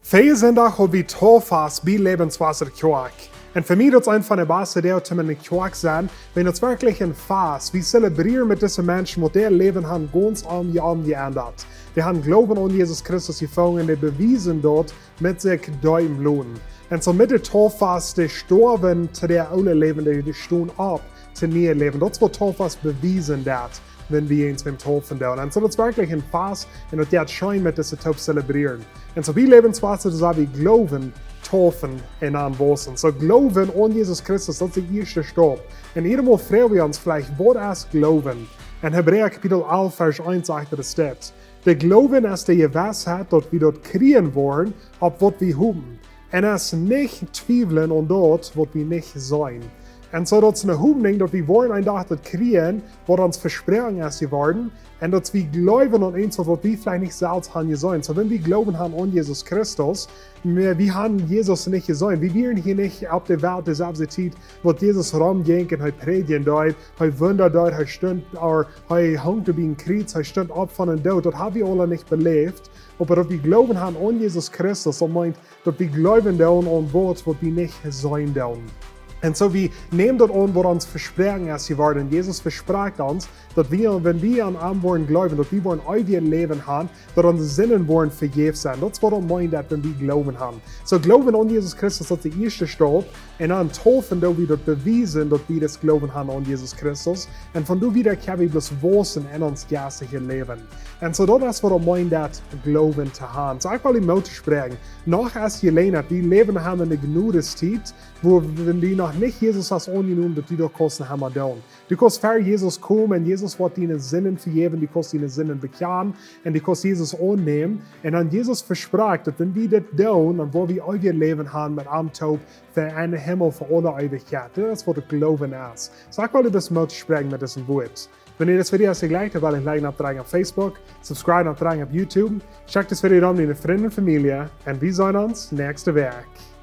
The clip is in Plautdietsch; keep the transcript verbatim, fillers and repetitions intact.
Väajen Sindach haud wie Tauffast bie Lebenswasser Kjoakj. Un fa mie daut es eent von de baste Dinja, toom en de Kjoakj sennen, wiels daut es werkjlich een Fast. Wie zelebrieren met dise Menschen, waut äa Läwen haben gaunz om, omjeendat. Dee haben Gloowen aun Jesus Christus jefungen, dee bewiesen daut met sikj deepen Lonen. Un soo met de Tauffast, dee stoawen to äa oolet Läwen, dee, dee stonen opp to nieet Läwen. Daut es waut Tauffast bewiesen deit, wan wie ons biem Taufen doonen. Un soo daut es werkjlich een Fast un daut jeit scheen met dise Tauff zelebrieren. Un soo bie Lebenswasser, daut es woo wie Gloowen taufen un aunwausen. Soo Gloowen aun Jesus Christus, daut es de ieeschte Staup. Un hia mol froag wie ons veleicht, waut es Gloowen? En Hebräa Kapitel alf, Varsch eent sajcht daut dit. De Gloowen es de Jewissheit, daut wie daut kjrieen woaren, opp waut wie hopen. Un es nich twiewlen aun daut, waut wie nich seenen. Un soo daut es eene Hopninj, daut wie woaren een Dach daut kjrieen, waut ons vesproaken es jeworden. Un daut wie gloowen aun eent, waut wie veleicht nich selfst haben jeseenen. Soo wan wie Gloowen haben aun Jesus Christus, oba wie haben Jesus nich jeseenen. Wie wieren hia nich opp de Welt de selwje Tiet, waut Jesus romjinkj un hee prädjen deed, hee Wunda deed, hee stunt, ooda hee hunk biem Kjriez, hee stunt opp von dän Doot. Daut haben wie aula nich beläft. Oba daut wie Gloowen haben aun Jesus Christus, daut meent, daut wie gloowen doonen aun waut, waut wie nich seenen doonen. Un soo wie nämen daut aun, waut ons vesproaken es jeworden. Jesus vesprakjt ons, daut wie, wan wie aun am woaren gloowen, daut wie woaren eewjet Läwen haben, daut onse Sinden woaren vejäft sennen. Daut es waut et meent, daut wan wie Gloowen haben. Soo Gloowen aun Jesus Christus, daut es de ieeschte Staup. Un dan taufen, daut wie daut bewiesen, daut wie daut Gloowen haben aun Jesus Christus. Un von doa wieda kjenn wie bloos wausen en ons jeistlichet Läwen. Un soo daut es waut et meent, daut Gloowen to haben. Soo ekj well die Moot toospräakjen. Noch es Jeläajenheit, wie läwen haben en de Jnodentiet, wua wan du noch nich Jesus hast aunjenomen, daut du daut kaust noch emma doonen. Du kaust ver Jesus komen un Jesus woat diene Sinden vejäwen, du kaust diene Sinden bekjanen un du kaust Jesus aunnämen. Un dan Jesus vesprakjt, daut wan wie dit doonen, dan woa wie eewjet Läwen haben met am toop fa en dän Himmel fa aule Eewichkjeit. Daut es waut Gloowen es. Soo ekj well die daut Moot toospräakjen met dise Wieed. Wan die dit Video jefelt, dan like un oppdrekjen opp Facebook, subscribe un oppdrekjen opp YouTube. Check dit Video dan met diene Frind un Famielje un wie seenen ons näakjste Wäakj.